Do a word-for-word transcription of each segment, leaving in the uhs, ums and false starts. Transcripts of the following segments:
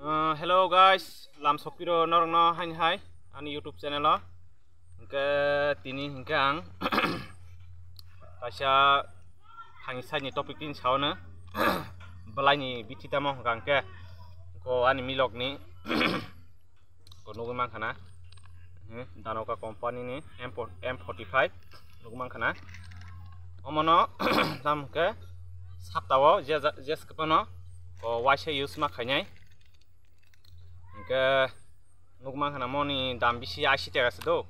Uh, hello guys, lam sokpiro norokno haini hai ani YouTube channel o. Hingke tini hingke ang kaisa thani side ni topic tin saono belai ni bithi tamo hingka hingke ko ani milok ni ko nugui mankha na. Hmm, Danoka company ni M forty five nugui mankha na. Omono tam hingke saptao je je skapano ko waisa use ma khainai. Hingke nugui mankha na moni dam bisi ashi tega se do.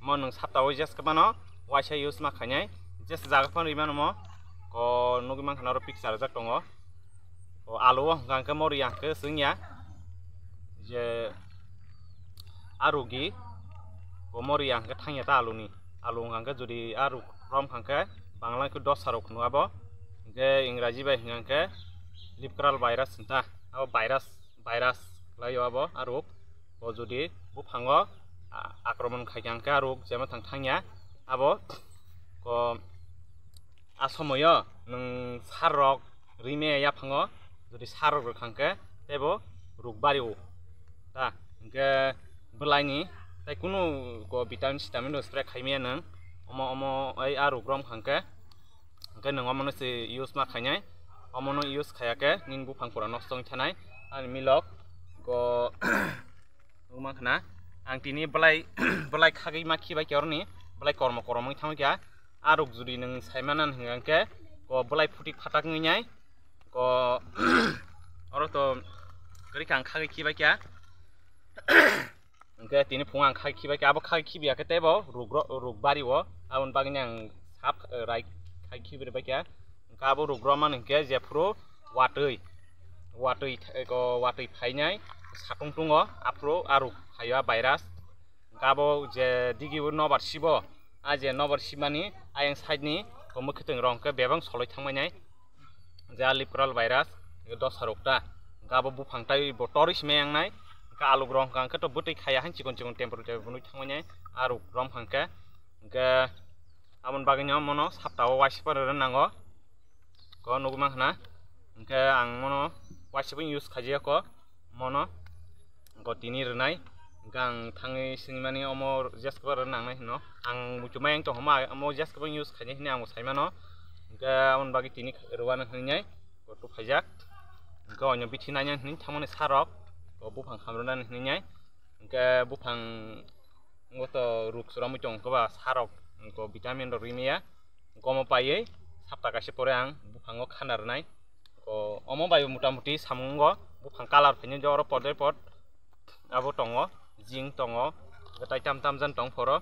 Mo nwng saptao je skapano waisa use ma khainai. Je jaga phano rimano mo ko nugui mankha na oro picture jak tongo. O alu o hingka hingke mori ya hingke swngya je arugi ko mori ya hingke thangya ta aluni. Alu hingka hingke jodi aru rom hingka hingke bangla khe dosa rok hwnwi abo hingke ingraji bai hingka hingke lipkral virus hinta abo virus virus khlaio abo aruk bo jodi buphango a- akromon khaikha hingke aruk jema thang thangya abo ko a somoyo nwng sar rok rimaya yaphango jodi sar rok rwkha hingke teibo ruk bario ta hingke bwlaini tai kunu ko vitamin sitamin rok spray khaimaya nwng omo omo ai a ruk rom hingke hingke nwng omono se use ma khainai omono use khaya khe nini buphang pura nosto wng thanai ani milok ko nugui mankha na ang tini belai belai khagwi ma khibai khe oroni belai kormo kormo wng thangwi kha. Arok jodi nwng saimana hingka khe ko belai phutik phatak wng nai ko oro to kwrwi kha ang khagwi khibai kha. Hingke tini phungo ang khagwi khibai kha abo khagwi khibiya khe teibo ruk ro- ruk bario aboni bagwi ang sap rai khagwi khibi bai kha. Hingke abo ruk romani hingke jephuru watwi watwi ko watwi phainai satung tungo aphuru aruk phaio a virus. Hingke abo je digi o nobar sibo a je nobar sibmani ayang side ni mwkhwtwng rok hingke bebak soloi thangmani je a lipkral virus dosa rok ta hingke abo buphang tai bo torwi sime yang nai hingke aluk rok hingke to bwtwi khaya han chikon chikon temperature bunui thangmani aruk rom hingke hingke aboni bagwi no mono sapta o waisa phano rwna nango. Ko nugui mankha na hingke ang mono waisa phano use khaijaya ko mono ko tini rwnai hingke ang thangwi swngmani omo jeskwba rwna nangnai hino ang muchumai ang tongma omo jeskwba use khainai hini ang bo saimano hingke aboni bagwi tini rwano hinwi nai ko tu phaijak hingke oino bithi naina hinwi thangmani sarok ko buphang hamrwnani hinwi nai hingke buphang Ngo to ruk chwramwi tong khe ba sarok, ngo vitamin rok rimaya, gomo paiwi sapta kaisa pore ang buphango khana rwnai. Ngo omo bai motamuti samungo buphang colour phainai, jora podre pod abo tongo, jing tongo, tai tam tam jan tong phoro,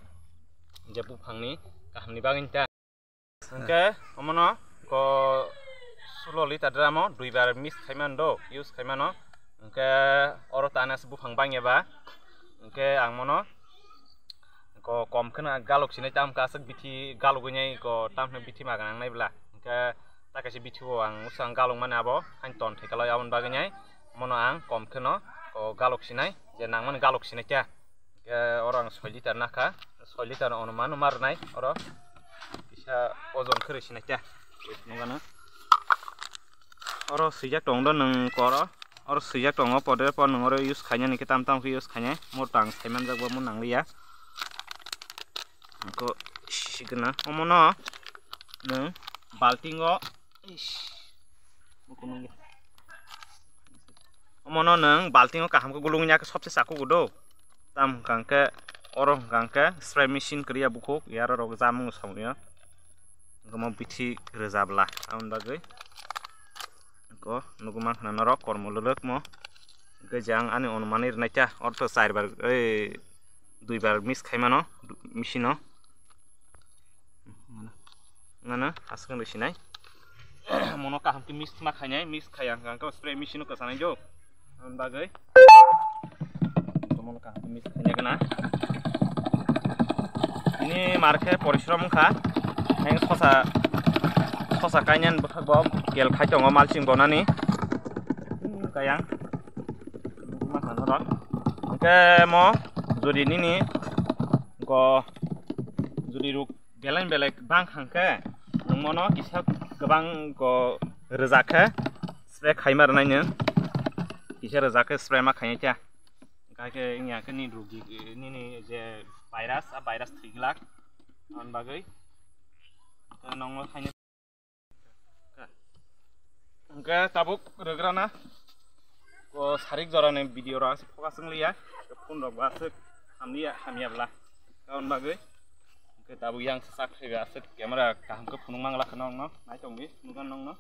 je buphangni kahamni bagwi ta. Hingke omono ko sulo liter drum o duibar mix khaimano do, use khaimano. Hingke oro tana se buphang bangya ba. Hingke ang mono ko kom kheno galok sinai tam ka aswk bithi galogwi nai ko tam hwnwi bithi maga nangnai bwla. Hingke ta kaisa bithi o ang usa ang galok mani abo hain ton thai kalai aboni bagwi nai mono ang kom kheno ko galok sinai je nangmani galok sinai kha. Hingke oro ang soi liter nakha, soi liter ono mano marnai oro kisa ojon khe rwsinai khe nukgano. Oro swijak tong do nwng koro, oro swijak tongo podre pod nwng oro use khainani khe tam tam khe use khainai, murta ang saimanjak bo mung nangliya. Ko sigwna omono nwng baltingo. Omono nwng baltingo kaham khe gulung ya khe sobse chakugo do. Tam hwnkha hwnkhe oro hwnkha hwnkhe spray machine kwrwi ya bukhuk, yarok jamung samung ya. Omo bithi rwjabla aboni bagwi. Ko nugwi mankha norok kormo lwlwkmo. Hwnkhe je ang ani onumani rwnaikha, oro to char bar, ei, dui bar mix khaimano machine o. Ngana aswk wngwi sinai. Mono kaham khe mix ma khainai, mix khaiya hwnkha hwnkhe spray machine o kwchanai do. Aboni bagwi mono kaham khe mix khainai gana. Bini mar khe porishrom wngkha. Heng sosa, sosa kainani bwkhak bo gel khai tongo malching bonani. Kayang. Hwnkhe mo jodi nini go jodi ruk belai belai bang hangkhe nwng mono kisa kwbang go rwjak khe spray khaima rwnai nwng. Khe rwjak khe spray ma khainai khe. Hwnkhe khe wngya khe nini rugi, nini je virus, a virus thwi glak. Aboni bagwi khe nokno khainai. Hwnkhe tabuk rwgrana. O sarik jorani video rok aswk focus wng liya. Phone rok bo aswk hamliya, hamya bwla. Aboni bagwi hwnkhe tabuk yang sak thaiba aswk camera kaham khe phunuk mang lakha nokno. Nai tongdi, phunukgwn nokno.